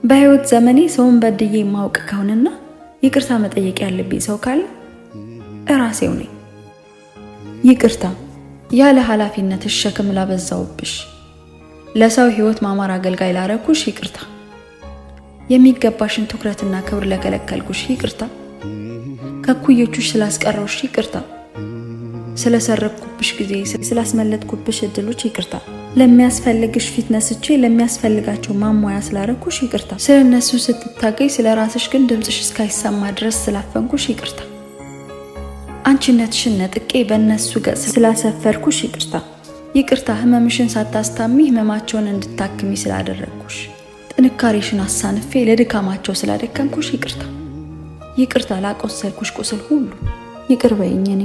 በህይወት ዘመኔ ሰውን በድዬ የማውቅ ከሆነና ይቅርታ መጠየቅ ያለብኝ ሰው ካለ እራሴው ነኝ። ይቅርታ ያለ ኃላፊነትሽ ሸክም ላበዛውብሽ፣ ለሰው ህይወት ማማር አገልጋይ ላረኩሽ ይቅርታ። የሚገባሽን ትኩረትና ክብር ለከለከልኩሽ ይቅርታ። ከኩዮቹሽ ስላስቀረውሽ ይቅርታ። ስለሰረኩብሽ ጊዜ፣ ስላስመለጥኩብሽ እድሎች ይቅርታ። ለሚያስፈልግሽ ፊት ነስቼ ለሚያስፈልጋቸው ማሟያ ስላረኩሽ ይቅርታ። ስለ እነሱ ስትታገይ ስለ ራስሽ ግን ድምፅሽ እስካይሰማ ድረስ ስላፈንኩሽ ይቅርታ። አንቺነትሽን ነጥቄ በእነሱ ገጽ ስላሰፈርኩሽ ይቅርታ። ይቅርታ ህመምሽን ሳታስታሚ ህመማቸውን እንድታክሚ ስላደረግኩሽ፣ ጥንካሬሽን አሳንፌ ለድካማቸው ስላደከምኩሽ ይቅርታ። ይቅርታ ላቆሰልኩሽ ቁስል ሁሉ ይቅር በይኝ። እኔ